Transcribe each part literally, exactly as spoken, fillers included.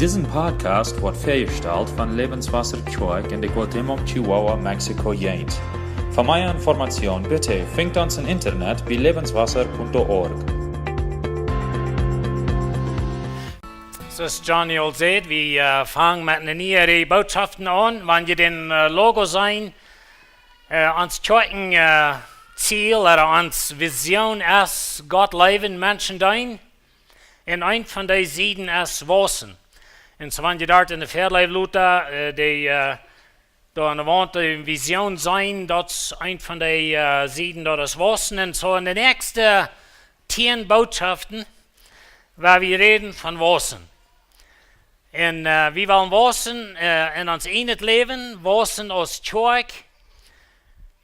Disen Podcast woat väajestalt von Lebenswasser Kjoakj en de Cuauhtémoc, Chihuahua, Mexiko Gegend. Fa mea Information bitte finjt ons em Internet bie lebenswasser punkt org. Soo aus Johnny aul säd, wie äh, fangen met eene niee Reaj Bootschoften aun. Wan jie dän äh, Logo seenen, äh, ons Kjoakjen äh, Ziel ooda ons Vision es: Gott leewen, Menschen deenen. Un eent von dee Sieden es waussen. Un soo wan jie doa en de Väaleef lota, äh, dee äh, doa aun de Waunt de Vision seenen, daut es eent von dee äh, Sieden, daut es waussen. Un soo en de näakjste tieen Bootschoften woa wie räden von waussen. Un äh, wie wellen waussen äh, en ons ieejnet Läwen, waussen aus Kjoakj,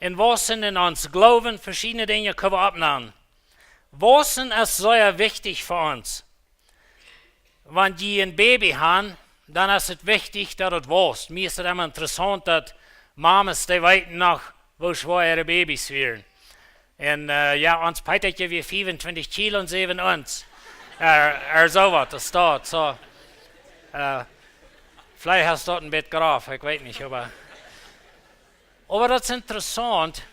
un waussen en ons Gloowen. Veschiedne Dinja kjenn wie oppnämen. Waussen es sea wichtich fa ons. Wan jie een Baby haben, dan es et wichtich daut et wausst. Mie es et emma interessaunt daut Mames, dee weeten noch, woo schwoa äare Babys wieren. Un äh, jo, ons Peetakje wia fiefuntwintich Kilo un säwen Ons. Ooda, ooda soo waut, daut steit soo. Äh, veleicht es daut een bät groff, ekj weet nich, oba, oba daut es interessaunt.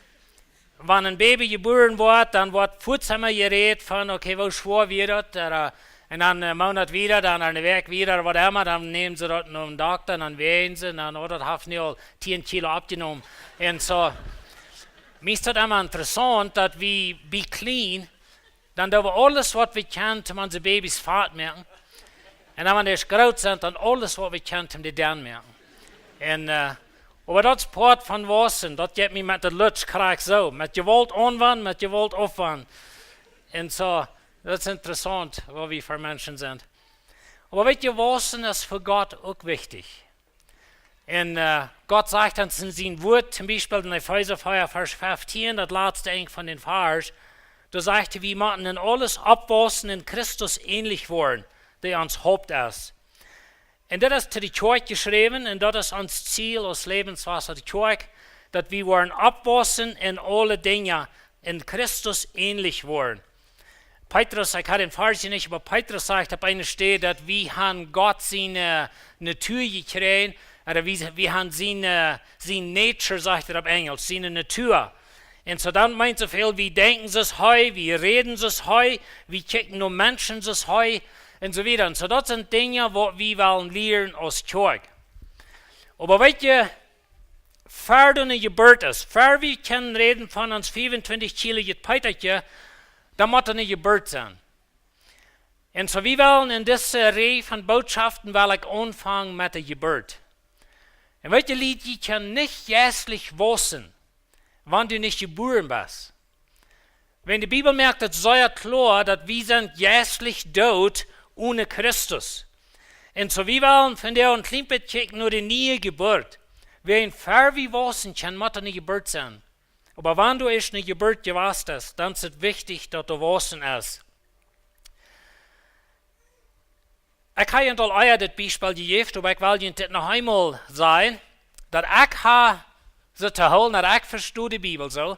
Wan een Baby jebuaren woat, dan woat fuaz emma jerät von, okay, woo schwoa wia daut? Ooda, äh, un dan een Moonat wieda, dan eene Wäakj wieda, waut emma, dan nämen see daut no dän Dokta un dan wäajen see, un dan, oh, daut haft nu aul tieen Kilo oppjenomen. Un soo, mie es daut emma interessaunt daut wie bie kjlien, dan doo wie aules waut wie kjennen om onse Babys fat moaken. Un dan wan dee groot sent, dan aules waut wie kjennen om dee denn moaken. Un äh, oba daut es Poat von waussen, daut jeit mie met de Lutsch krakjt soo. Met Jewault aunwanen, met Jewault aufwanen. Un soo, daut es interessaunt, waut wie fa Menschen sent. Oba weet jie, waussen es fa Gott uk wichtich. Un äh, Gott sajcht ons en sien Wuat, toom Biespel en Efeesa vea, Varsch feftieen, daut latste Enj von dän Varsch, doa sajcht hee, wie motten en aules oppwaussen un Christus änlich woaren, dee ons Haupt es. Un daut es to de Kjoakj jeschräwen un daut es ons Ziel aus Lebenswasser Kjoakj, daut wie woaren oppwaussen en aule Dinja, en Christus änlich woaren. Petrus, ekj hab dän Varsch nich, oba Petrus sajcht opp eene Städ, daut wie haben Gott siene Natua jekjräajen, ooda wie, wie haben siene, siene Nature, sajcht hee opp Enjlisch, siene Natua. Un soo daut meent soo väl, wie denkjen soo aus hee, wie räden soo aus hee, wie kjikjen no Menschen soo aus hee, un soo wieda. Un soo daut sent Dinja, waut wie wellen lieren aus Kjoakj. Oba weet jie, ver doa eene Jeburt es, ver wie kjennen räden von ons fiefuntwintich Kilo Peetakje, dan mott doa eene Jeburt sennen. Un soo, wie wellen en dise Reaj von Bootschoften, well ekj aunfangen met de Jeburt. Un weet jie, Lied, jie kjennen nich jeistlich waussen, wan du nich jebuaren best. Wan de Bibel moakt et sea kloa, daut wie sent jeistlich doot one Christus. Un soo, wie wellen vondoag een kjlien bät kjikjen no de niee Jeburt. Wan ver wie waussen kjennen, mott doa eene Jeburt sennen. Oba wan doa ieescht eene Jeburt jewast es, dan es et wichtich, daut doa waussen es. Ekj hab junt aul ea dit Biespel jejäft, oba ekj well junt dit noch eemol sajen, daut ekj hab soo to hoolen, daut ekj vesto de Bibel soo,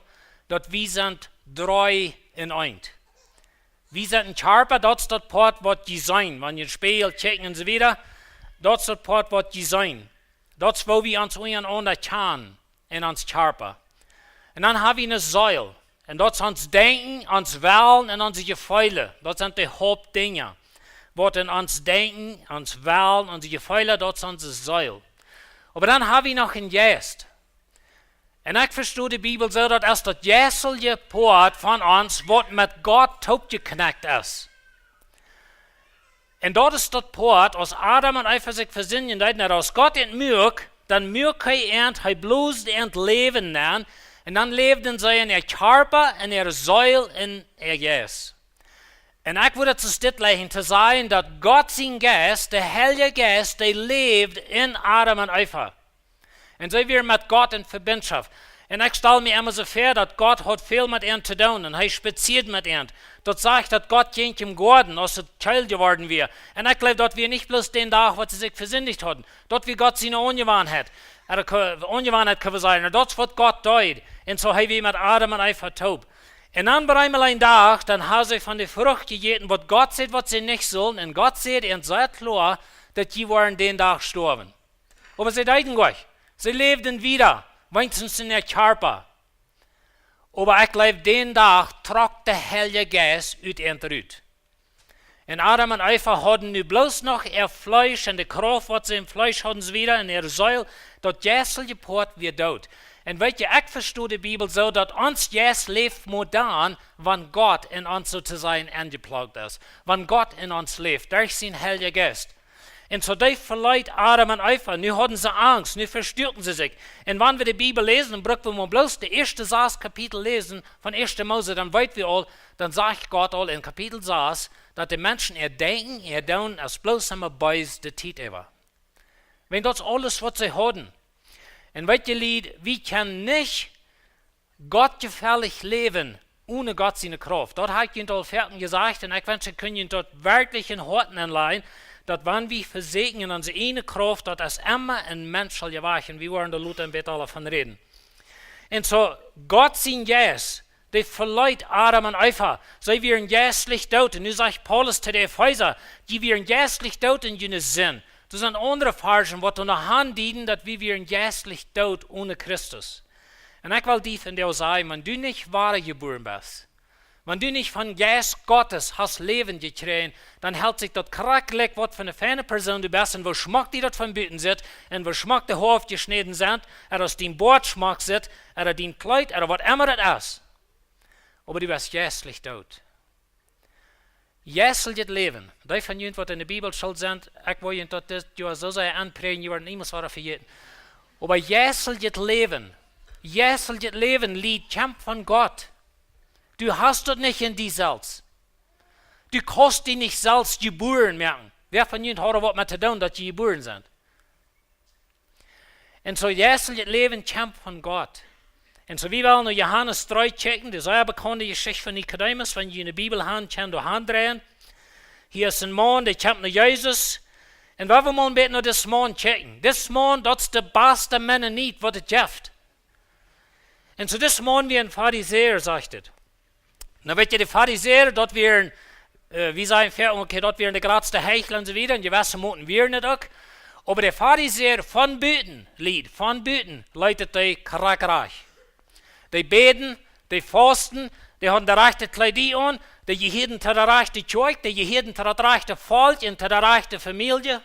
daut wie sent dree en eent. Wie sent een Kjarpa, daut es daut Poat, waut jie seenen, wan jie em Spieejel kjikjen un soo wieda, daut es daut Poat, waut jie seenen. Daut es, woo wie ons unjarenaunda kjanen en ons Kjarpa. Un dan hab wie eene Seel. Un daut es ons Denkjen, ons Wellen un onse Jefeele. Daut sent de Hauptdinja. Waut en ons Denkjen, ons Wellen, onse Jefeele, daut es onse Seel. Oba dan hab wie noch een Jeist. Un ekj vesto de Bibel soo, daut es daut jeistelje Poat von ons, waut met Gott toopjekjnekjt es. Un daut es daut Poat, aus Adam un Eva sikj vesindjen deeden, aus Gott an muak, dan muak hee an, hee blosd an Läwen nenn, un dan läwden see en äa Kjarpa, en äare Seel, en äa Jeist. Un ekj wudd daut soo steit lajen to sajen, daut Gott sien Jeist, de Heilje Jeist, dee läwd en Adam un Eva. Un see wieren met Gott en Vebinjschoft. Un ekj stal mie emma soo väa, daut Gott haud väl met an to doonen. Un hee spazieed met an. Daut sajcht, daut Gott jinkj em Goaden, aus et kjelt jeworden wia. Un ekj jleew, daut wia nich bloos dän Dach, waut see sikj vesindicht hauden. Daut wia Gott siene Aunjewanheit. Ooda ko-, Aunjewanheit, kjenn wie sajen. Un daut es, waut Gott deed. Un soo hee wia met Adam un Eva toop. Un dan bie eemol een Dach, dan haben see von de Frucht jejäten, waut Gott säd, waut see nich sullen. Un Gott säd an sea kloa, daut dee woaren dän Dach stoawen. Oba see deeden nuscht. See läwden wieda, weens en äa Kjarpa. Oba ekj jleew, dän Dach trock de Heilje Jeist ut an rut. Un Adam un Eva hauden nu bloos noch äa Fleesch un de Krauft, waut see em Fleesch hauden, wieda en äa Seel, daut jeistelje Poat wia doot. Un weet jie, ekj vesto de Bibel soo, daut ons Jeist läft mau dan, wan Gott en ons, soo to sajen, enjeplaugt es. Wan Gott en ons läft, derch sienen Heiljen Jeist. Un soo dee veleet Adam un Eva. Nu hauden see Angst, nu vestuaken see sikj. Un wan wie de Bibel läsen, dan bruck wie mau bloos de ieeschte sas Kapitel läsen von ieeschte Mose, dan weet wie aul, dan sajcht Gott aul en Kapitel sas, daut de Menschen äa Denkjen, äa Doonen, es bloos emma bees de Tiet äwa. Wan daut es aules, waut see hauden. Un weet jie, Lied, wie kjennen nich gottjefällich läwen one Gott siene Krauft. Daut hab ekj junt aul foaken jesajcht, un ekj wensch, ekj kunn junt daut werkjlich em Hoat enlajen, daut wan wie vesieekjen en onse ieejne Krauft, daut es emma een menschelja Wajch, un wie woaren doa lota een bät aula von räden. Un soo, Gott sien Jeist, dee veleet Adam un Eva, see wieren jeistlich doot. Un nu sajcht Paulus to de Efeesa, dee wieren jeistlich doot en june Sind. Doa sent aundre Varschen, waut doa no aundieden, daut wie wieren jeistlich doot one Christus. Un ekj well die vondoag sajen, wan du nich wadajebuaren best, wan du nich vom Jeist Gottes hast Läwen jekjräajen, dan helt sikj daut krakjt jlikj, waut fa eene feine Persoon du best un woo schmock die daut von buten sitt un woo schmock de Hoa aufjeschnäden sent, ooda aus dien Boat schmock sitt, ooda dien Kjleet, ooda waut emma daut es. Oba du best jeistlich doot. Jeisteljet Läwen. Dee von junt, waut en de Bibelschool sent, ekj well junt daut dit Joa soo sea aunprädjen, jie woaren niemols wada vejäten. Oba jeisteljet Läwen, jeisteljet Läwen, Lied, kjemt von Gott. Du hast daut nich en die selfst. Du kaust die nich selfst jebuaren moaken. Wäa von junt haud waut met to doonen, daut jie jebuaren sent? Un soo, jeisteljet Läwen kjemt von Gott. Un soo, wie wellen no Johanes dree kjikjen, de sea bekaunde Jeschicht von Nikodemus, wan jie ne Bibel han, kjenn jie doa han dreien. Hia es een Maun, dee kjemt no Jesus. Un wie wellen mau een bät no disen Maun kjikjen. Dis Maun, daut es de baste Mennonit, waut et jeft. Un soo, dis Maun wia een Farisäa, sajcht et. Nu weet jie, de Farisäa, daut wieren, äh, wie sajen wie, okay, daut wieren de jratste Heichla un soo wieda, un jewesse Moten wieren et uk. Oba de Farisäa von buten, Lied, von buten, leet et dee krakjt rajcht. Dee bäden, dee fausten, dee hauden de rajchte Kjleeda aun, dee jehieeden to de rajchte Kjoakj, dee jehieeden to daut rajchte Volkj un to de rajchte Famielje.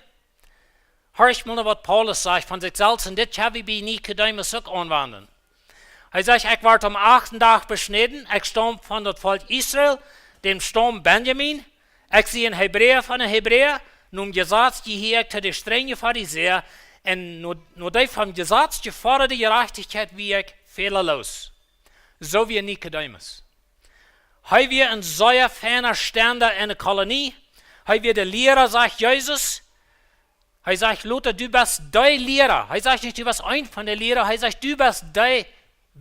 Horcht mau no waut Paulus sajcht von sikj selfst, un dit kjenn wie bie Nikodemus uk aunwenjen. Hee sajcht: "Ekj wort aum achten Dach beschnäden, ekj staum von daut Volkj Israel, däm Staum Benjamin. Ekj sie een Hebräa von de Hebräa, nom Jesaz jehieed ekj to de strenje Farisäa, un no, no dee vom Jesaz jefodade Jerajchtichkjeit wia ekj fälaloos." Soo wia Nikodemus. Hee wia een sea feina Stenda enne Kolonie. Hee wia de Liera, sajcht Jesus. Hee sajcht lota: "Du best de Liera." Hee sajcht nich: "Du best een von de Liera." Hee sajcht: "Du best de,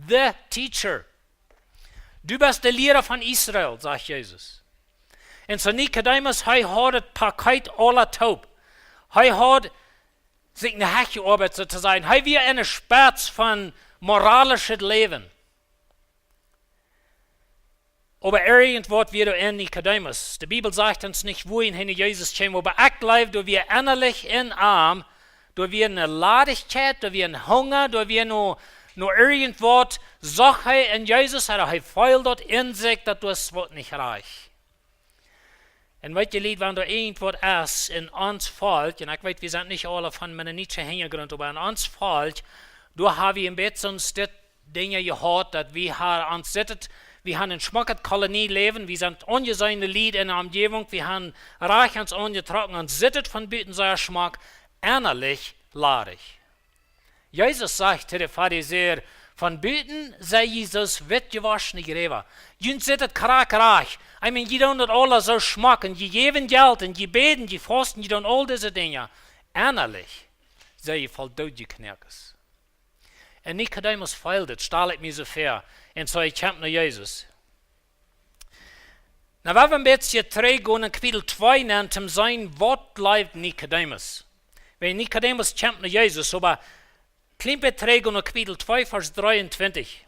the teacher. Du best de Liera von Israel", sajcht Jesus. Un soo Nikodemus, hee haud daut Paket aula toop. Hee haud sikj ne Hecht jeoabeit, soo to sajen. Hee wia enne Spetz von moralischet Läwen. Oba irjentwaut wia doa en Nikodemus. De Bibel sajcht ons nich, woo hee no Jesus kjeem, oba ekj jleew, doa wia ennalich en am, doa wia ne Ladichkjeit, doa wia een Hunga, doa wia no, no irjentwaut, sach hee en Jesus, ooda hee feeld daut en sikj, daut doa es waut nich rajcht. Un weet jie, Lied, wan doa irjentwaut es en ons Volkj, un ekj weet, wie sent nich aula von mennonitische Hinjagrunt, oba en ons Volkj, doa ha wie een bät soone Dinja jehaut, daut wie ha ons sittet, wie han een schmocket Kolonieläwen, wie sent aunjeseene Lied enne Omjäwunk, wie han rajcht ons aunjetrocken, ons sittet von buten sea schmock, ennalich ladich. Jesus sajcht to de Farisäa: "Von buten sent jie soo aus witt jewoschne Jräwa. Junt sitt et krakjt rajcht. I mean, jie doonen daut aula soo schmock, un jie jäwen Jelt, un jie bäden, jie fausten, jie doonen aul dise Dinja. Ennalich sent jie voll Doodjeknoakes." Un Nikodemus feeld et, stal ekj mie soo väa. Un soo hee kjemt no Jesus. Nu, wie wellen een bät trigj gonen en Kapitel twee nenn, om to seenen, waut jleewd Nikodemus. Wiels Nikodemus kjemt no Jesus, oba kjlien bät trigj gonen no Kapitel twee, Varsch dreeuntwintich.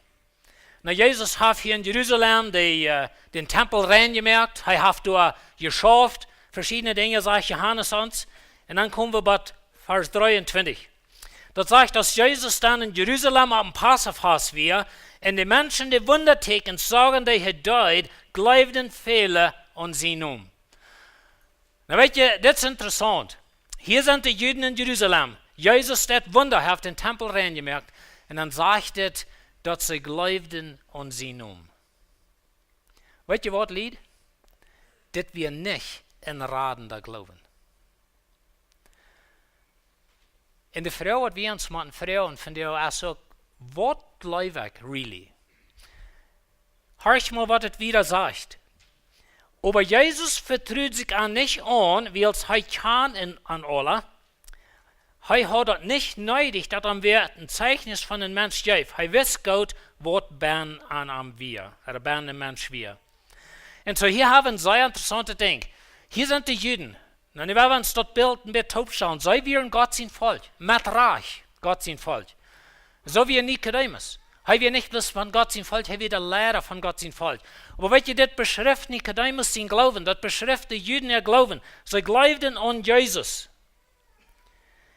Na, Jesus haft hia en Jerusalem de, äh, dän Tempel rein jemoakt. Hee haft doa jeschauft, veschiedne Dinja, sajcht Johanes ons. Un dan komen wie bie Varsch dreeuntwintich. Daut sajcht, aus Jesus dan en Jerusalem opp een Passafast wia, un de Menschen de Wundatäkjens sagen, dee hee deed, jleewden väle aun sienen Nomen. Na, weet jie, dit es interessaunt. Hia sent de Juden en Jerusalem. Jesus deed Wunda, haft dän Tempel rein jemoakt. Un dan sajcht et, daut see jleewden aun sienen Nomen. Weet jie waut, Lied? Dit wia nich een radenda Gloowen. Un de Froag, waut wie ons motten froagen, von dee es uk, waut jleew ekj really? Horcht mol, waut et wieda sajcht. Oba Jesus vetrud sikj an nich aun, wiels hee kjand an, an aule. Hee haud daut nich needich, daut am wäa een Zeichnis von een Mensch jeef. Hee wist goot, waut bennen an am wia, ooda bennen een Mensch wia. Un soo, hia hab wie een sea interessauntet Dinkj. Hia sent de Juden. Na, nu woa wie ons daut Bilt een bät toopstalen. See wieren Gott sien Volkj. Met Rajcht Gott sien Volkj. Soo aus Nikodemus. Hee wia nich bloos von Gott sien Volkj, hee wia de Liera von Gott sien Volkj. Oba weet jie, dit beschrift Nikodemus sienen Gloowen, daut beschrift de Juden äa Gloowen. See jleewden aun Jesus.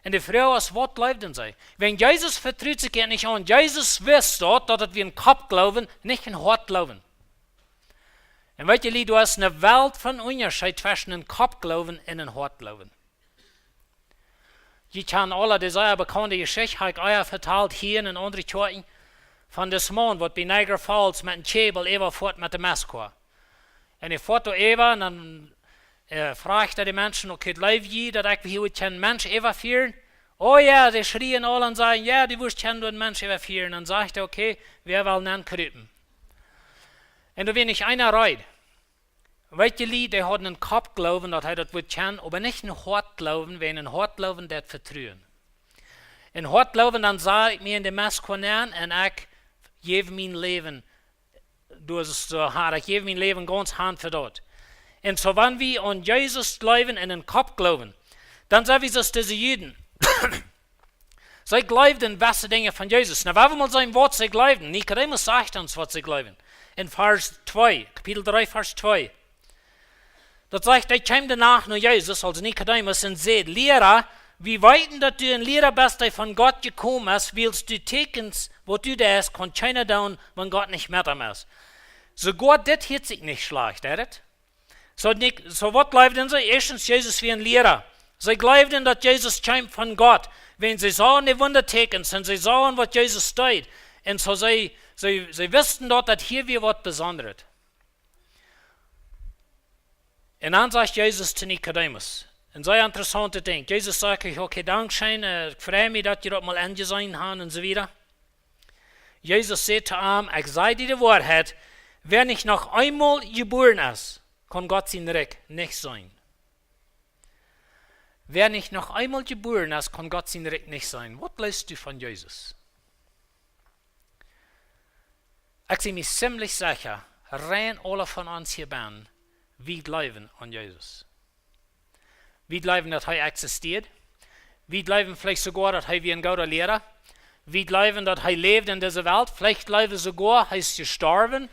Un de Froag es, waut jleewden see? Wan Jesus vetrud sikj an nich aun. Jesus wist daut, daut et wia een Koppgloowen, nich een Hoatgloowen. Un weet jie, Lied, doa es een Welt von Unjascheet tweschen een Koppgloowen un een Hoatgloowen. Jie kjannen aule dise sea bekaunde Jeschicht, hab ekj ea vetalt hia un en aundre Kjoakjen, von dis Maun, waut bie Niagara Falls met een Kjäbel äwafoat met de Messkoa. Un hee foat doa äwa un dan, äh, fruach hee de Menschen: "Okay, jleew jie, daut ekj hia wudd kjennen Mensch äwafieren?" "Oh jo," dee schrieen aule un säden: "Jo, du wurscht kjennen doa een Mensch äwafieren." Dan sajcht hee: "Okay, wäa well nenn krupen?" Un doa wia nich eena reed. Weet jie, Lied, dee hauden een Koppgloowen, daut hee daut wudd kjennen, oba nich een Hoatgloowen, wan een Hoatgloowen daut vetruen. Een Hoatgloowen, dan saj ekj mie en de Messkoa nenn un ekj jäw mien Läwen, doa es et soo hart, ekj jäw mien Läwen gaunz han fa daut. Un soo, wan wie aun Jesus jleewen un een Koppgloowen, dan sent wie soo aus dise Juden. See jleewden jewesse Dinja von Jesus. Nu, woa wie mol seenen, waut see jleewden. Nikodemus sajcht ons, waut see jleewden. En Varsch twee, Kapitel dree, Varsch twee. Daut sajcht, hee kjeem doano no Jesus, aulsoo Nikodemus, un säd: "Liera, wie weeten, daut du een Liera best, dee von Gott jekomen es, wiels de Täkjens, waut du deist, kaun kjeena doonen, wan Gott nich met am es." Soogoa dit hieet sikj nich schlajcht, hieet et? Soo, Nik-, soo waut jleewden see? Ieeschtens, Jesus wia een Liera. See jleewden, daut Jesus kjeem von Gott. Wan see sagen de Wundatäkjens un see sagen, waut Jesus deed. Un soo see, see, see wisten daut, daut hia wia waut Besondret. Un dan sajcht Jesus to Nikodemus, un sea interessauntet Dinkj. Jesus sajcht: "Okay, dankscheen, äh, ekj frei mie, daut jie daut mol enjeseenen haben," un soo wieda. Jesus sajcht to am: "Ekj saj die de Woarheit, wäa nich noch eemol jebuaren es, kaun Gott sien Rikj nich seenen." Wäa nich noch eemol jebuaren es, kaun Gott sien Rikj nich seenen. Waut jleefst du von Jesus? Ekj sie mie ziemlich secha, rein aule von ons hia bennen, wie jleewen aun Jesus. Wie jleewen, daut hee existieet. Wie jleewen veleicht soogoa, daut hee wia een gooda Liera. Wie jleewen, daut hee läwd en dise Welt. Veleicht jleewen soogoa, hee es jestorwen.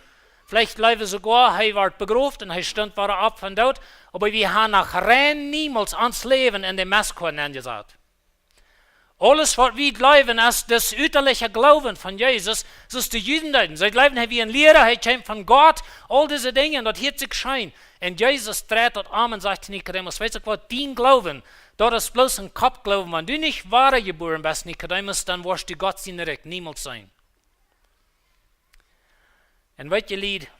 Veleicht jleewen soogoa, hee wort begroft un hee stunt wada opp vom Doot. Oba wie haben noch rein niemols ons Läwen en de Messkoa nenjesat. Aules, waut wie jleewen, es dis ütaliche Gloowen von Jesus, soo aus de Juden deeden. See jleewden, hee wia een Liera, hee kjeem von Gott, aul dise Dinja, un daut hieet sikj scheen. Un Jesus dreit daut om un sajcht to Nikodemus: "Weetst du waut, dien Gloowen, daut es bloos een Koppgloowen. Wan du nich wada jebuaren best, Nikodemus, dan woascht du Gott sien Rikj niemols seenen." Un weetst du, Lied,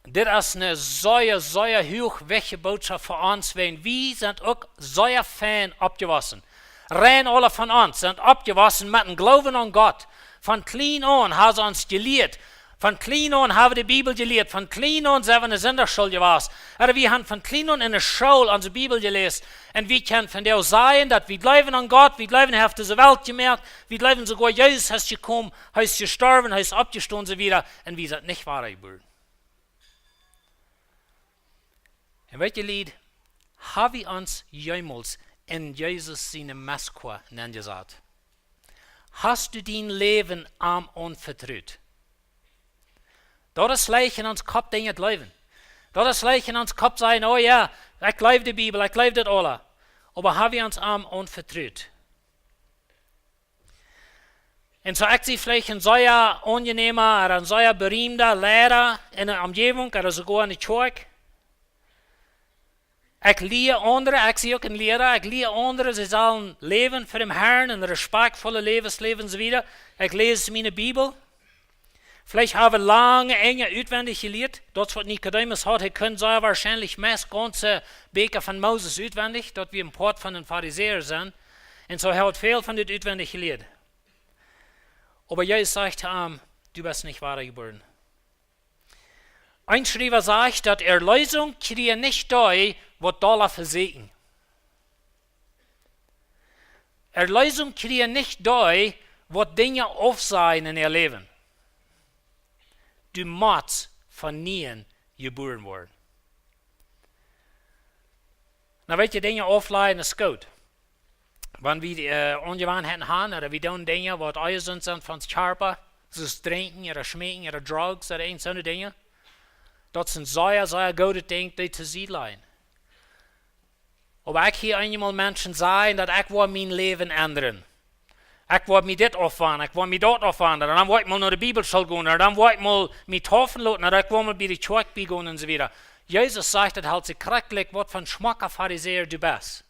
dit es eene sea, sea huachwichtje Bootschoft fa ons, wiels wie sent uk sea fein oppjewossen. Rein aule von ons sent oppjewossen met een Gloowen aun Gott. Von kjlien aun haben see ons jelieet. Von kjlien aun haben wie de Bibel jelieet. Von kjlien aun sent wie en de Sindachschool jewast. Ooda wie haben von kjlien aun en de School onse Bibel jeläst. Un wie kjennen von dee sajen, daut wie jleewen aun Gott, wie jleewen, hee haft dise Welt jemoakt, wie jleewen soogoa, Jesus es jekomen, hee es jestorwen, hee es oppjestonen, un soo wieda. Un wie sent nich wada jebuaren. Un weetst du, Lied, hab wie ons jemols en Jesus siene Messkoa nenjesat? Hast du dien Läwen am aunvetrut? Daut es leicht en ons Kopp Dinja jleewen. Daut es leicht en ons Kopp sajen: "Oh jo, ekj jleew de Bibel, ekj jleew dit aula." Oba ha wie ons am aunvetrut? Un soo, ekj sie veleicht een sea aunjenäma ooda een sea beriemda Liera en de Omjäwunk ooda soogoa en de Kjoakj. Ekj lia aundre, ekj sie uk een Liera, ekj lia aundre, see sellen läwen fa dän Herrn un respakjtvolle Läwes läwen, soo wieda. Ekj läs miene Bibel. Veleicht hab ekj lange Enj utwendich jelieet. Daut es waut Nikodemus haud. Hee kunn sea woarschienlich meist gaunze Bieekja von Moses utwendich, daut wia een Poat von de Farisäa sennen. Un soo haud hee väl von dit utwendich jelieet. Oba Jesus sajcht to am: "Du best nich wada jebuaren." Een Schriewa sajcht, daut Erlösung kjrieen nich dee, waut dolla vesieekjen. Erlösung kjrieen nich dee, waut Dinja aufsajen en äa Läwen. Du motst von nieem jebuaren woaren. Nu, weet jie, Dinja auflajen es goot. Wan wie, äh, Onjewanheiten haben, ooda wie doonen Dinja, waut onjesunt sent fa ons Kjarpa, soo aus drinkjen, ooda schmeekjen, ooda drugs, ooda irjent soone Dinja, daut es een sea, sea goodet Dinkj, dee to Sied lajen. Oba ekj hia eenjemol Menschen sajen, daut ekj woa mien Läwen endren. Ekj woa mie dit aufwanen, ekj woa mie daut aufwanen, dan woa ekj mol no de Bibelschool gonen, dan woa ekj mol mie deepen loten, dan woa ekj mol bie de Kjoakj biegonen un soo wieda. Jesus sajcht, daut helt sikj krakjt jlikj, waut fa een schmocka Farisäa du best.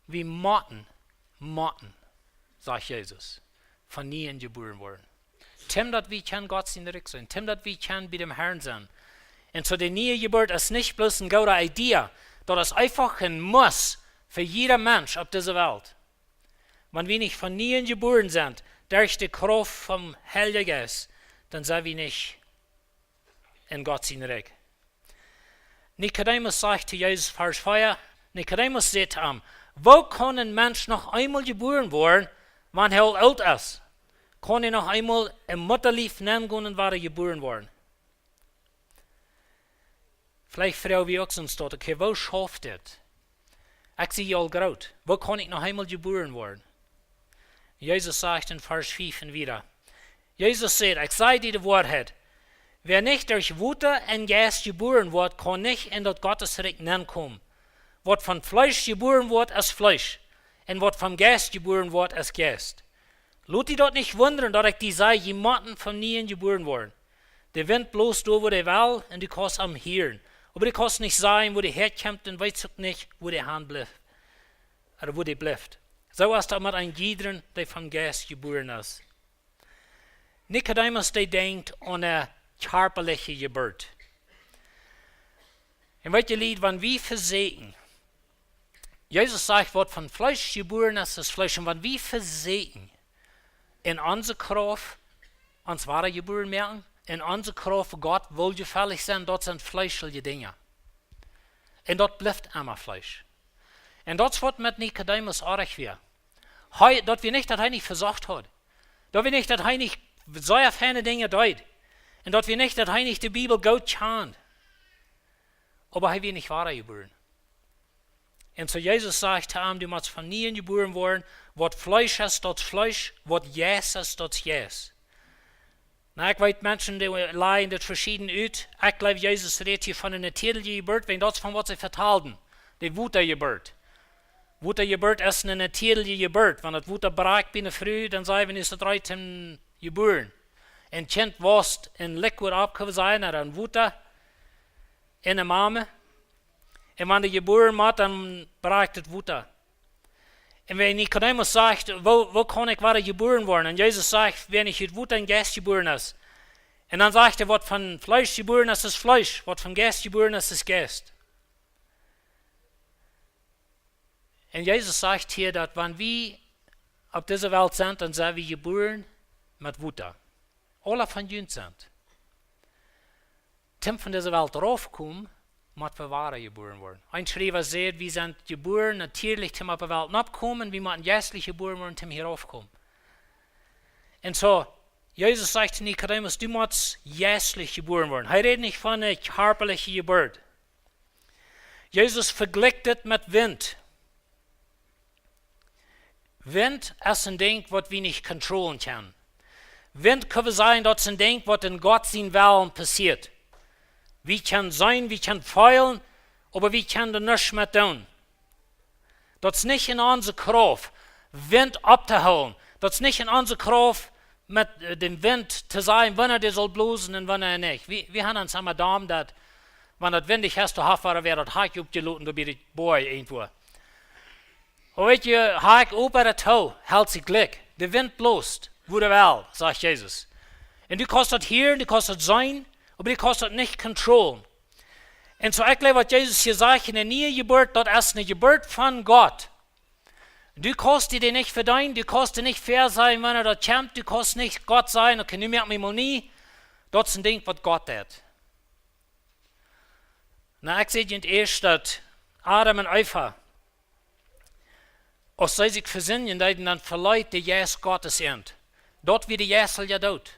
Wie motten, motten, sajcht Jesus, von nieem jebuaren woaren. Toom daut wie kjennen Gott sien Rikj seenen, toom daut wie kjennen bie däm Herrn sennen. Un soo, de niee Jeburt es nich bloos eene goode Idee, daut es eefach een Must fa jieda Mensch opp dise Welt. Wan wie nich von nieem jebuaren sent, derch de Krauft vom Heiljen Jeist, dan sent wie nich en Gott sien Rikj. Nikodemus sajcht to Jesus, Varsch vea, Nikodemus säd to am: "Woo kaun een Mensch noch eemol jebuaren woaren, wan hee aul oolt es? Kaun hee noch eemol em Muttalief nengonen un wada jebuaren woaren?" Veleicht froag wie uk soo daut: "Okay, woo schauft dit? Ekj sie aul groot. Woo kaun ekj noch eemol jebuaren woaren?" Jesus sajcht en Varsch fief un wieda. Jesus sajcht: "Ekj saj die de Woarheit. Wäa nich derch Wota un Jeist jebuaren woat, kaun nich en daut Gottes Rikj nenkomen. Waut von Fleesch jebuaren woat, es Fleesch. Un waut vom Jeist jebuaren woat, es Jeist. Lot die daut nich wundren, daut ekj die saj, jie motten von nieem jebuaren woaren. De Wint blost doa, wua dee well, un du kaust am hieren. Oba du kaust nich sajen, wua dee häakjemt, un weetst uk nich, wua dee han blift, ooda wua dee blift. Soo es daut met een jiedren, dee vom Jeist jebuaren es." Nikodemus, dee denkjt aun eene kjarpaliche Jeburt. Un weet jie, Lied, wan wie vesieekjen, Jesus sajcht, waut von Fleesch jebuaren es, es Fleesch. Un wan wie vesieekjen, en onse Krauft ons wada jebuaren moaken, en onse Krauft Gott woljefällich sennen, daut sent fleeschelje Dinja. Un daut blift emma Fleesch. Un daut es waut met Nikodemus oajch wia. Hee, daut wia nich, daut hee nich vesocht haud. Daut wia nich, daut hee nich sea feine Dinja deed. Un daut wia nich, daut hee nich de Bibel goot kjand. Oba hee wia nich wada jebuaren. Un soo Jesus sajcht to am: "Du motst von nieem jebuaren woaren. Waut Fleesch es, daut es Fleesch. Waut Jeist es, daut es Jeist." Nu, ekj weet, Menschen, dee lajen dit veschieden ut. Ekj jleew, Jesus rät hia von eene natieelje Jeburt, wiels daut es von waut see vetalden. De Wotajeburt. Wotajeburt es eene natieelje Jeburt. Wan daut Wota brakjt bie eene Fru, dan saj wie, es daut reed toom jebuaren. Een Kjint wausst en liquid opp, kjenn wie sajen, ooda en Wota, en de Mame. Un wan dee jebuaren woat, dan brakjt daut Wota. Un wan Nikodemus sajcht: "Woo, woo kaun ekj wada jebuaren woaren?" Un Jesus sajcht: "Wäa nich ut Wota un Jeist jebuaren es." Un dan sajcht hee: "Waut von Fleesch jebuaren es, es Fleesch. Waut vom Jeist jebuaren es, es Jeist." Un Jesus sajcht hia, daut wan wie opp dise Welt sent, dan sent wie jebuaren met Wota. Aule von junt sent. Toom von dise Welt raufkomen, mott wie wada jebuaren woaren. Een Schriewa sajcht, wie sent jebuaren natieelich toom opp de Welt noppkomen, wie motten jeistlich jebuaren woaren toom hia raufkomen. Un soo, Jesus sajcht to Nikodemus: "Du motst jeistlich jebuaren woaren." Hee rät nich von eene kjarpaliche Jeburt. Jesus vejlikjt dit met Wint. Wint es een Dinkj, waut wie nich controllen kjennen. Wint kjenn wie sajen, daut es een Dinkj waut en Gott sien Wellen passieet. Wie kjennen seenen, wie kjennen feelen, oba wie kjennen doa nuscht met doonen. Daut es nich en onse Krauft, Wint opptohoolen. Daut es nich en onse Krauft, met, äh, dän Wint to sajen, wanea dee saul blosen un wanea nich. Wie, wie haben ons emma doa daut, wan daut windich es, doa haft wäa daut Hakj oppjeloten, doa bie de Boaj irjentwua. Oba weetst, Hakj opp ooda too, helt sikj jlikj. De Wint blost, wua dee well, sajcht Jesus. Un du kaust daut hieren, du kaust daut seenen, oba du kaust daut nich controllen. Un soo, ekj jleew, waut Jesus hia sajcht, en de niee Jeburt, daut es eene Jeburt von Gott. Du kaust die dee nich vedeenen, du kaust dee nich väasajen, wanea daut kjemt, du kaust nich Gott sajen, okay, nu moak mie mol nie. Daut es een Dinkj waut Gott deit. Na, ekj säd junt ieescht, daut Adam un Eva, aus see sikj vesindjen deeden, dan veleet de Jeist Gottes an. Daut wia de jeistelja Doot.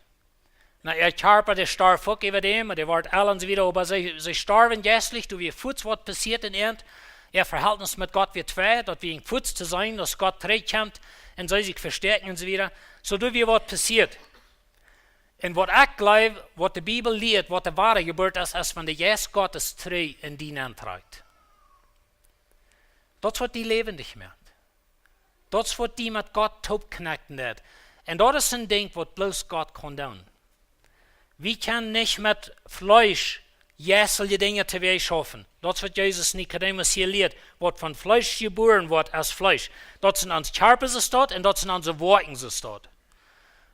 Na, äa Kjarpa, dee storf uk äwa däm, dee wort ell un soo wieda, oba see, see storwen jeistlich, doa wia fuaz waut passieet en an. Äa Verhältnis met Gott wia twei, daut wia fuaz to seenen, aus Gott trigjkjemt un see sikj vestäakjen un soo wieda. Soo, doa wia waut passieet. Un waut ekj jleew, waut de Bibel lieet, waut de woare Jeburt es, es wan de Jeist Gottes trigj en die nenntrakjt. Daut es waut die läwendich moakt. Daut es waut die met Gott toopkjnekjen deit. Un daut es een Dinkj waut bloos Gott kaun doonen. Wie kjennen nich met Fleesch jeistelje Dinja tooschaufen. Daut es waut Jesus Nikodemus hia lieet. Waut von Fleesch jebuaren woat, es Fleesch. Daut es en ons Kjarpa soo staut un daut es en onse Woakjen soo staut.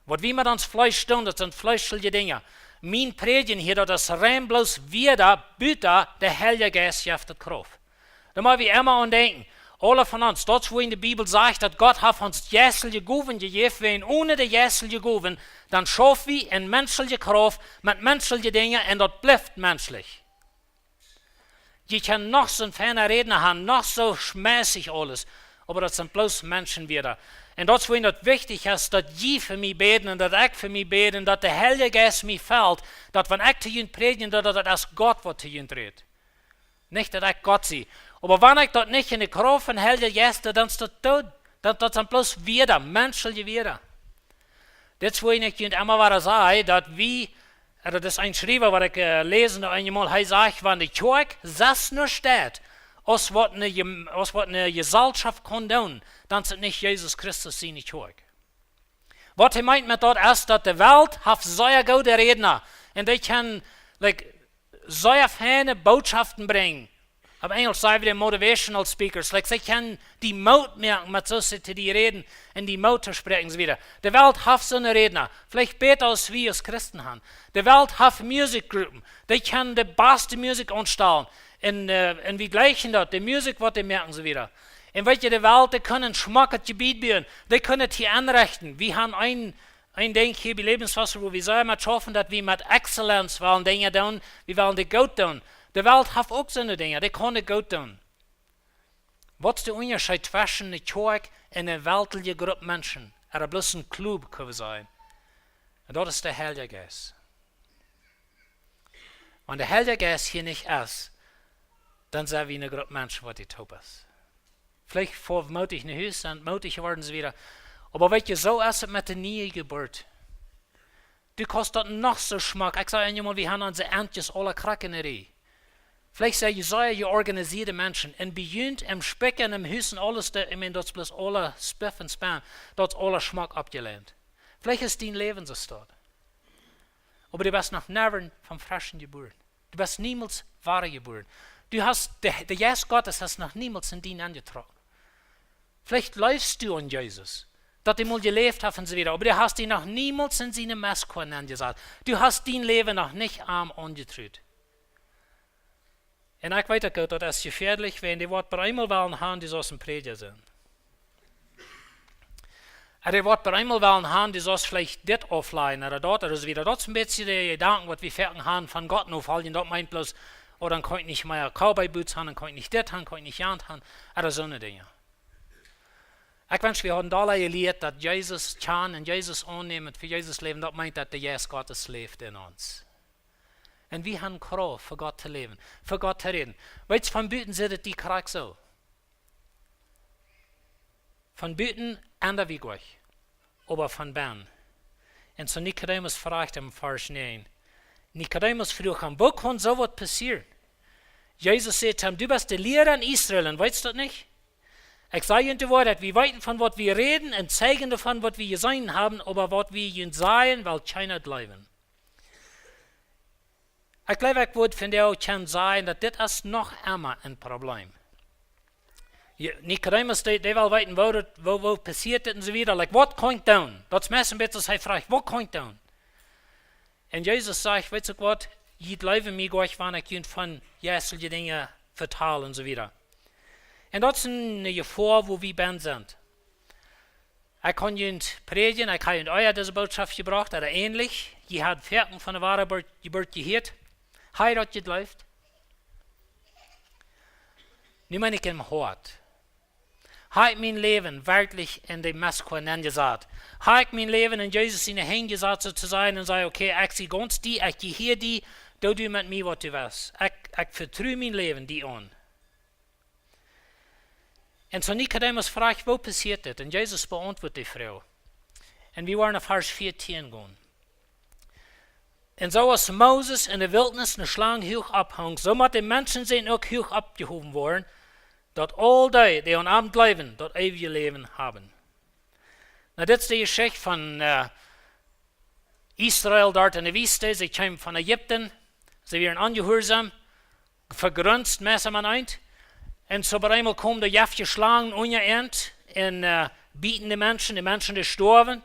Waut wie met ons Fleesch doonen, daut sent fleeschelje Dinja. Mien Prädjen hia, daut es rein bloos Wieed, buta de Heilja Jeist jeft daut Krauft. Doa mott wie emma aun denkjen, aule von ons, daut es wua en de Bibel sajcht, daut Gott haft ons jeistelje Gowen jejäft, wan onen de jeistelje Gowen, dan schauf wie en menschelje Krauft, met menschelje Dinja, un daut blift menschlich. Jie kjennen noch soon feina Rädna han, noch soo schmässich aules, oba daut sent bloos Menschenwieed. Un daut es wuarom daut wichtich es, daut jie fa mie bäden un daut ekj fa mie bäd un daut de Heilja Jeist mie felt, daut wan ekj to junt prädjen, daut daut es Gott waut to junt rät. Nich daut ekj Gott sie. Oba wan ekj daut nich en de Krauft von Heilja Jeist, dan es daut doot. Daut, daut sent bloos Wieed, menschelje Wieed. Dit es wuarom ekj junt emma wada saj, daut wie, äh, daut es een Schriewa waut ekj, äh, läsen deed eemol, hee sajcht, wan de Kjoakj sest nuscht deit, aus waut eene Jem-, aus waut eene Jesalschoft kaun doonen, dan es et nich Jesus Christus siene Kjoakj. Waut hee meent met daut es, daut de Welt haft sea goode Rädna. Un dee kjennen, like, sea feine Bootschoften brinjen. Opp Enjlisch saj wie dee motivational speakers. Like, see kjennen die Moot moaken met soo see to die räden un die Moot toospräakjen un soo wieda. De Welt haft soone Rädna. Veleicht bäta aus wie aus Christen han. De Welt haft Musikgruppen. Dee kjennen de baste Musikj aunstalen. Un, äh, un wie jleichen daut, de Musikj waut dee moaken un soo wieda. Un weetst, de Welt, dee kjennen schmock daut Jebied buen. Dee kjennen et hia enrechten. Wie han een, een Dinkj hia bie Lebenswasser, wua wie sea met schaufen, daut wie met excellence wellen Dinja doonen. Wie wellen dee goot doonen. De Welt haft uk soone Dinja, dee kaun dee goot doonen. Waut es de Unjascheet tweschen eene Kjoakj un eene weltelje Grupp Menschen? Ooda bloos een Klub, kjenn wie sajen. Un daut es de Heilja Jeist. Wan de Heilja Jeist hia nich es, dan sent wie eene Grupp Menschen waut dee toop es. Veleicht fa mootich no Hus, sent mootich jeworden, soo wieda. Oba weetst, soo es et met de niee Jeburt. Du kaust daut noch soo schmock. Ekj saj eenjemol, wie han onse Entjes aule krakjt en de Rieej. Veleicht sent jie sea jeorganisieede Menschen. Un bie junt em Spikj un em Hus un aules, dee, ekj meen, daut es bloos aule Spiff un Span. Daut es aule schmock oppjeleent. Veleicht es dien Läwen soo staut. Oba du best noch never vom Freschen jebuaren. Du best niemols wada jebuaren. Du hast, de, de Jeist Gottes haft noch niemols en die nenjetrocken. Veleicht jleefst du aun Jesus, daut hee mol jeläft haft un soo wieda, oba du hast die noch niemols en siene Mestkoa nenjesat. Du hast dien Läwen noch nich am aunjetrut. Un ekj weet uk goot, daut es jefäadlich, wan dee waut bie eemol wellen han, dee saust een Prädja sennen. Un dee waut bie eemol wellen han, dee saust veleicht dit auflajen, ooda daut, ooda soo wieda. Daut es een bät de Jedanken, waut wie foaken han von Gott nofoljen. Daut meent bloos, oh, dan kaun ekj nich mea Cowboy Boots han, dan kaun ekj nich dit han, kaun ekj nich jant han, ooda soone Dinja. Ekj wensch, wie hauden doa jelieet, daut Jesus kjanen un Jesus aunnämen, fa Jesus läwen, daut meent, daut de Jeist Gottes läft en ons. Un wie han Krauft, fa Gott to läwen, fa Gott to räden. Weetst, von buten sitt et die krakjt soo. Von buten endren wie nich, oba von bennen. Un soo Nikodemus fruach am, Varsch näajen. Nikodemus fruach am: "Woo kaun soo waut passieren?" Jesus säd to am: "Du best de Liera en Israel un weetst daut nich? Ekj saj junt de Woarheit, wie weeten von waut wie räden un zeijen doavon waut wie jeseenen haben, oba waut wie junt sajen, well kjeena jleewen." Ekj jleew, ekj wudd vondoag kjennen sajen daut dit es noch emma een Problem. Je-, Nikodemus, dee, dee well weeten woo daut, woo, woo passieet dit un soo wieda. Like, waut kaun ekj doonen? Daut es meist een bät aus hee fruach: "Waut kaun ekj doonen?" Un Jesus sajcht: "Weetst uk waut? Jie jleewen mie goanich, wan ekj junt von jeistelje Dinja vetal un soo wieda." Un daut es eene Jefoa wua wie bennen sent. Ekj kaun junt prädjen, ekj hab junt ea dise Bootschoft jebrocht, ooda änlich. Jie haben foaken von de woare Jeburt, Jeburt jehieet. Hab jie daut jejleeft? Nu meen ekj em Hoat. Hab ekj mien Läwen werkjlich en de Messkorf nenjesat? Hab ekj mien Läwen en Jesus siene Henj jesat, soo to sajen, un saj: "Okay, ekj sie gaunz die, ekj jehia die, doo du met mie waut du west. Ekj, ekj vetru mien Läwen die aun." Un soo Nikodemus fruach: "Woo passieet dit?" Un Jesus beauntwuat dee Froag. Un wie woaren no Varsch vieetieen gonen. "Un soo aus Moses en de Wiltnis eene Schlang huach opphunk, soo mott de Menschensän uk huach oppjehowen woaren, daut aul dee, dee aun am jleewen, daut eewje Läwen haben." Nu, dit es de Jeschicht von, äh, Israel doa en de Wiest. See kjeemen von Ägipten, see wieren onjehuarsom, vegrunst, meist emma eent. Un soo opp eemol kjeemen de jeftje Schlangen unja an un, äh, bieten de Menschen, de Menschen, dee stoawen.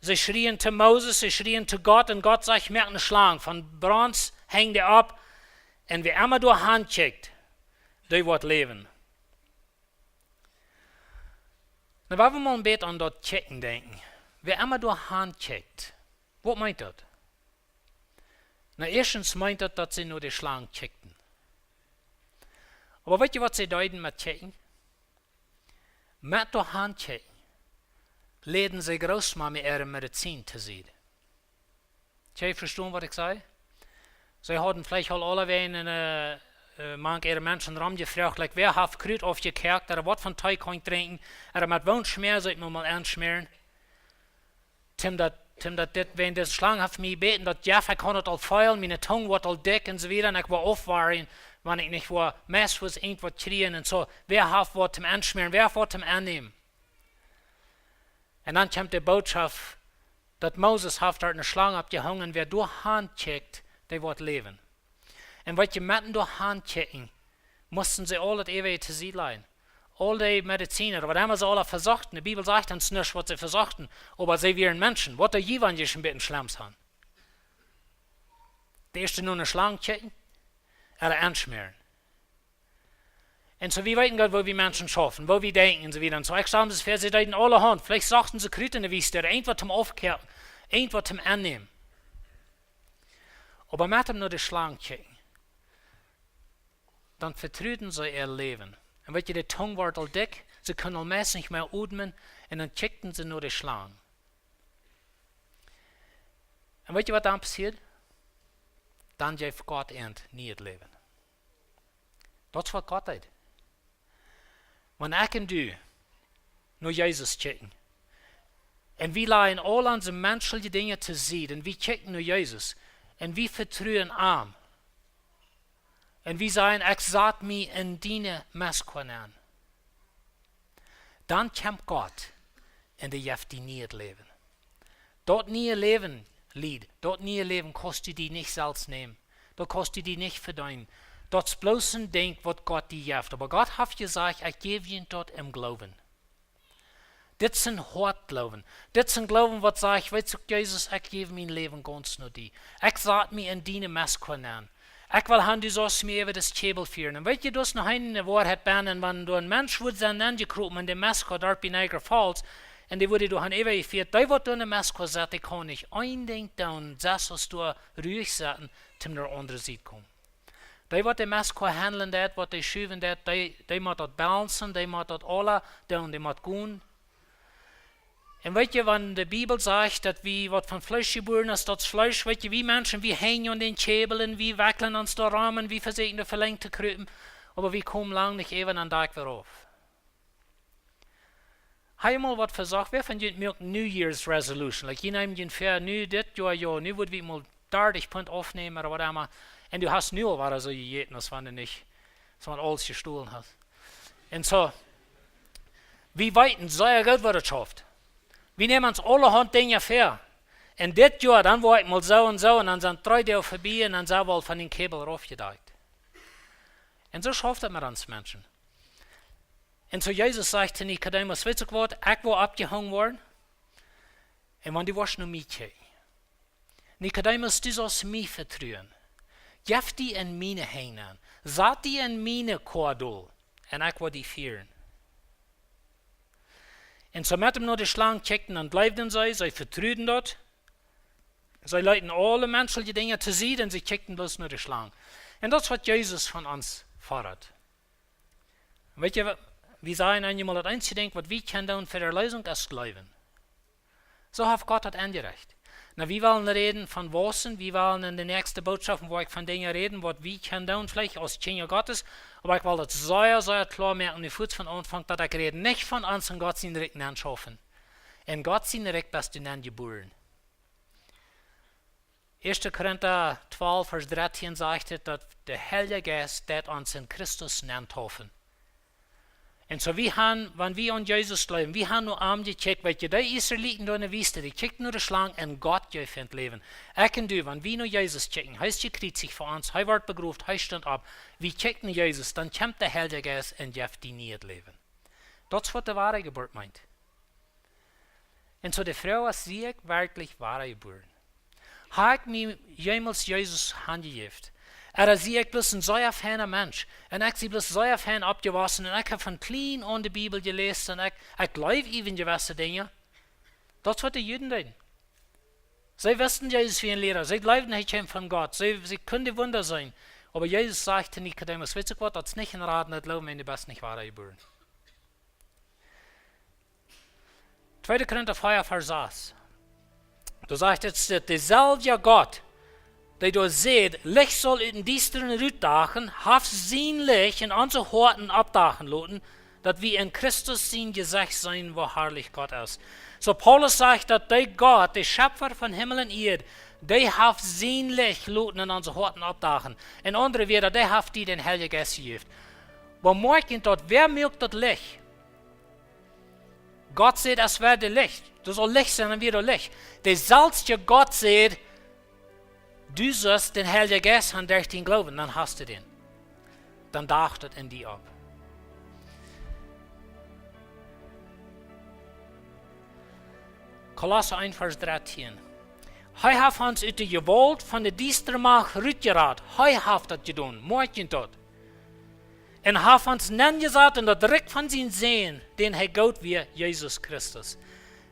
See schrieen to Moses, see schrieen to Gott, un Gott sajcht: "Moak eene Schlang von Brons, henj dee opp, un wäa emma doa han kjikjt, dee woat läwen." Nu, wan wie mol een bät aun daut Kjikjen denkjen. Wäa emma doa han kjikjt. Waut meent daut? Nu, ieeschtens meent daut, daut see no de Schlang kjikjten. Oba weetst du, waut see deeden met kjikjen? Met doa han kjikjen läden see Grootmame äare Medizin to Sied. Kjenn jie vestonen, waut ekj saj? See hauden veleicht aul aulawäajen, äh, äh, mank äare Menschen romjefroacht, like, wäa haft Krut aufjekoakt, ooda waut von Tee kaun ekj drinkjen, ooda met woon Schmäa saul ekj mie mol aunschmäaren. Toom daut, toom daut dit, wan dise Schlang haft mie jebäten, daut, jo, ekj kaun daut aul feelen, miene Tung woat aul dikj un soo wieda, un ekj woa aufwoaren, wan ekj nich woa meist waut, irjentwaut kjrieen un soo. Wäa haft waut toom aunschmäaren, wäa haft waut toom aunnämen? Un dan kjemt de Bootschoft, daut Moses haft doa eene Schlang oppjehongen, wäa doa han kjikjt, dee woat läwen. Un waut jie meten doa han kjikjen, musten see aul daut äwaje to Sied lajen. Aul dee Medizin, waut emma see aula vesochten. De Bibel sajcht ons nich, waut see vesochten, oba see wieren Menschen. Waut doo jie, wan jie een bät Schlemms han? De ieeschte no eene Schlang kjikjen, ooda aunschmäaren. Un soo, wie weeten goot, woo wie Menschen schaufen, woo wie denkjen un soo wieda. Un soo, ekj stal mie daut väa, see deeden aulahaunt. Veleicht sochten see Krut en de Wiest, irjentwaut toom aufkoaken, irjentwaut toom aunnämen. Oba met am no de Schlang kjikjen, dan vetruden see äa Läwen. Un weetst du, de Tung wort aul dikj, see kunnen aul meist nich mea odmen, un dan kjikjten see no de Schlang. Un weetst du, waut dan passieed? Dan jeef Gott an nieet Läwen. Daut es, waut Gott deed. Wan ekj un du no Jesus kjikjen, un wie lajen aul onse menschelje Dinja to Sied, un wie kjikjen no Jesus, un wie vetruen am, un wie sajen: "Ekj sat mie en diene Messkorf nenn." Dan kjemt Gott un dee jeft die nieet Läwen. Daut niee Läwen, Lied, daut niee Läwen kaust du die nich selfst nämen. Daut kaust du die nich vedeenen. Daut es bloos een Dinkj, waut Gott die jeft. Oba Gott haft jesajcht: "Ekj jäw junt daut em Gloowen." Dit es een Hoatgloowen. Dit es een Gloowen, waut sajcht: "Weetst du, Jesus, ekj jäw mien Läwen gaunz no die. Ekj sat mie en diene Messkorf nenn. Ekj well han, du saust mie äwa dän Kjäbel fieren." Un weetst du, daut es noch eene Woarheit bennen, wan doa een Mensch wudd sennen nenjekropen en de Messkorf doa bie Niagara Falls, un dee wudd doa han äwajefieet, dee waut doa en de Messkorf sat, dee kaun nich een Dinkj doonen, selfst aus doa ruich setten, toom no de aundre Sied komen. Dee waut de Messkorf haundlen deit, waut dee schuwen deit, dee, dee mott daut balancen, dee mott daut aula doonen, dee mott gonen. Un weetst du, wan de Bibel sajcht, daut wie waut von Fleesch jebuaren sent, daut es Fleesch, weetst du, wie Menschen, wie henjen aun dän Kjäbel un wie wekjlen ons doa rom un wie vesieekjen doa velenjd to krupen, oba wie komen lang nich äwa aun daut Dakj wada auf. Hast du mol waut vesocht? Wäa von junt moakt New Year's Resolution? Like, jie nämen junt väa, nu dit Joa, jo, nu woa wie mol dartich Punt aufnämen ooda waut emma. Un du hast nu aul wada soo jejäten, aus wan du nich, aus wan du aules jestolen hast. Un soo, wie weeten sea goot, waut et schauft. Wie nämen ons aulahaunt Dinja väa. Un dit Joa, dan woa ekj mol soo un soo, un dan sent dree Doag verbie, un dan sent wie aul von dän Kjebel raufjedakjt. Un soo schauft et met ons Menschen. Un soo Jesus sajcht to Nikodemus: "Weetst du waut, ekj woa oppjehongen woaren. Un wan du woascht no mie kjikjen. Nikodemus, du saust mie vetruen. Jeff die en miene Henj aun. Sat die en miene Koa dol. Un ekj woa die fieren." Un soo met am no de Schlang kjikjten, dan jleewden see, see vetruden daut. See leeten aule menschelje Dinja to Sied un see kjikjten bloos no de Schlang. Un daut es waut Jesus von ons foddat. Weetst du, wie sajen eenjemol, daut eensje Dinkj, waut wie kjennen doonen fa de Erleesunk, es jleewen. Soo haft Gott daut enjerecht. Nu, wie wellen räden von wausen, wie wellen en de näakjste Bootschoften, wua ekj von Dinja räden, waut wie kjennen doonen, veleicht aus Kjinja Gottes, oba ekj well daut sea, sea kloa moaken, nu fuaz von Aunfank, daut ekj räd nich von ons en Gott sien Rikj nenschaufen. En Gott sien Rikj best du nenjebuaren. Ieeschte Korinta twalf, Varsch dartieen sajcht et, daut de Heilje Jeist deit ons en Christus nentaufen. Un soo, wie han, wan wie aun Jesus jleewen, wie han no am jekjikjt, weetst du, de Israeliten doa en de Wiest, dee kjikjten no de Schlang un Gott jeef an Läwen. Ekj un du, wan wie no Jesus kjikjen, hee es jekjriezicht fa ons, hee wort begroft, hee stunt opp, wie kjikjen no Jesus, dan kjemt de Heilje Jeist un jeft die nieet Läwen. Daut es waut de Wadajeburt meent. Un soo de Froag es: Sie ekj werkjlich wadajebuaren? Hab ekj mie jemols Jesus hanjejäft? Ooda sie ekj bloos een sea feina Mensch? Un ekj sie bloos sea fein oppjewossen un ekj hab von kjlien aun de Bibel jeläst un ekj, ekj jleew äwent jewesse Dinja. Daut es waut de Juden deeden. See wisten, Jesus wia een Liera. See jleewden, hee kjeem von Gott. See, see kunnen de Wunda seenen. Oba Jesus sajcht to Nikodemus: "Weetst du waut, daut es nich een Raden, daut Gloowen, wan du best nich wadajebuaren." Tweede Korinta vea, Varsch sas. Doa sajcht et, daut deselwja Gott, dee doa sajcht: "Licht saul ut dän Diestren rutdachen", haft sien Licht en onse Hoaten oppdachen loten, daut wie en Christus sien Jesecht seenen, woo harlich Gott es. Soo Paulus sajcht, daut de Gott, de Schepfa von Himmel un Ieed, dee haft sien Licht loten en onse Hoaten oppdachen. En aundre Wieed, dee haft die dän Heiljen Jeist jejäft. Oba moakjt daut, wäa moakt daut Licht? Gott sajcht: "Es woat Licht." Doa saul Licht sennen un wia doa Licht. Deselwja Gott sajcht: "Du sust dän Heiljen Jeist han derch dän Gloowen", dan hast du dän. Dan dacht daut en die opp. Kolossa eent, Varsch dartieen. Hee haft ons ut de Jewault von de diestre Macht rutjerat. Hee haft daut jedonen. Moakjt daut. Un haft ons nenjesat en daut Rikj von sien Sän, dän hee goot wia, Jesus Christus.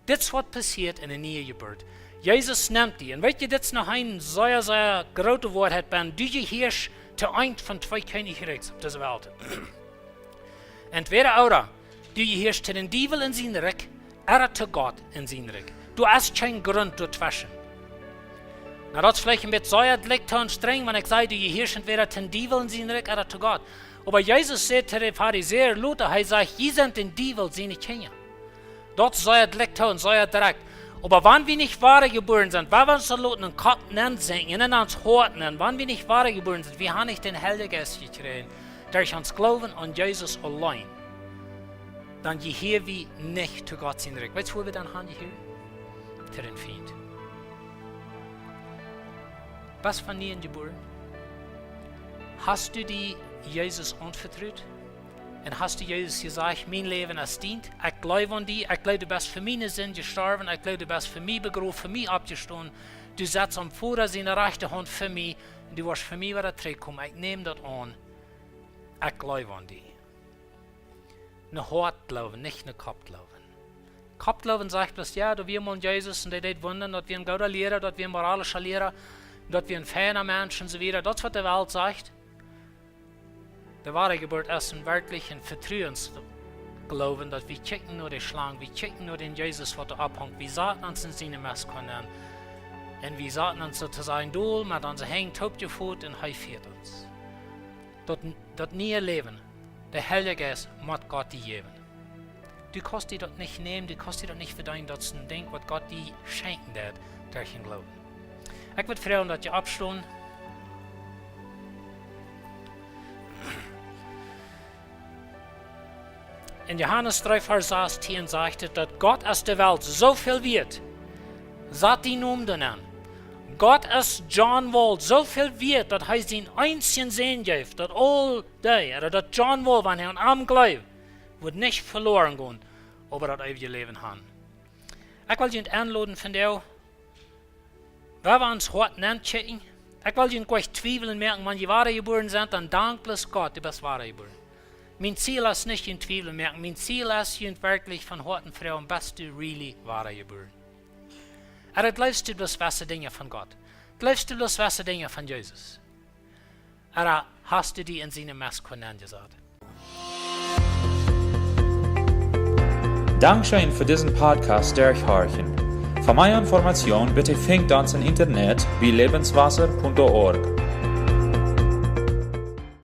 Dit es waut passieet en de niee Jeburt. Jesus nemt die. Un weetst du, dit es noch eene sea, sea groote Woarheit, wan du jehieescht to eent von twee Kjennichrikjs opp dise Welt. Entweder ooda, du jehieescht to dän Diewel en sien Rikj, ooda to Gott en sien Rikj. Doa es kjeen Grunt doatweschen. Nu, daut es veleicht een bät sea dlikj to un strenj, wan ekj saj, du jehieescht entweder to dän Diewel en sien Rikj ooda to Gott. Oba Jesus säd to de Farisäa, lota, hee sajcht: "Jie sent dän Diewel siene Kjinja." Daut es sea dlikj to un sea direkt. Oba wan wie nich wadajebuaren sent, wan wie ons loten en Kopp nensinkjen un en ons Hoat nenn, wan wie nich wadajebuaren sent, wie han nich dän Heiljen Jeist jekjräajen, derch ons Gloowen aun Jesus auleen, dan jehia wie nich to Gott sien Rikj. Weetst du, wua wie dan han jehia? To dän Fient. Best von niee jebuaren? Hast du die Jesus aunvetrut? Un hast du Jesus jesajcht: "Mien Läwen es dient. Ekj jleew aun die. Ekj jleew, du best fa miene Sind jestorwen. Ekj jleew, du best fa mie begroft, fa mie oppjestonen. Du setst aum Voda siene rajchte Haunt fa mie. Un du woascht fa mie wada trigjkomen. Ekj näm daut aun. Ekj jleew aun die." Een Hoatgloowen, nich een Koppgloowen. Koppgloowen sajcht bloos: "Jo, doa wia mol een Jesus un dee deed Wunda, daut wia een gooda Liera, daut wia een moralischa Liera, daut wia een feina Mensch" un soo wieda. Daut es waut de Welt sajcht. De woare Jeburt es een werkjlichen Vetruensgloowen, daut wie kjikjen no de Schlang, wie kjikjen no dän Jesus, waut doa opphongt. Wie saten ons en siene Mestkoa nenn. Un wie saten ons soo to sajen dol, met onse Henj toopjefot, un hee fieet ons. Daut, daut niee Läwen, de Heilje Jeist mott Gott die jäwen. Du kaust die daut nich nämen, du kaust die daut nich vedeenen, daut es een Dinkj waut Gott die schenkjen deed derch dän Gloowen. Ekj wudd froagen daut jie oppstonen. En Johanes dree Varsch sastieen sajcht et, daut Gott es de Welt soo väl wieet, sat dee Nomen doaraun. Gott es John Wall soo väl wieet, daut hee sienen eensjen Sän jeef, daut aul dee, ooda daut John Wall, wan hee aun am jleeft, woat nich veloaren gonen, oba daut eewje Läwen haben. Ekj well junt enloden vondoag, wan wie ons Hoat nenkjikjen, ekj well junt nich twiewlen moaken, wan jie wadajebuaren sent, dan dank bloos Gott, du best wadajebuaren. Mien Ziel es nich junt twiewlen moaken, mien Ziel es junt werkjlich von Hoaten froagen, best du really wadajebuaren? Ooda jleefst du bloos jewesse Dinja von Gott? Jleefst du bloos jewesse Dinja von Jesus? Ooda hast du die en siene Messkorn nenjesat? Dankscheen fa disen Podcast derchhorchen. Fa mea Information bitte finjt ons em Internet bie lebenswasser punkt org.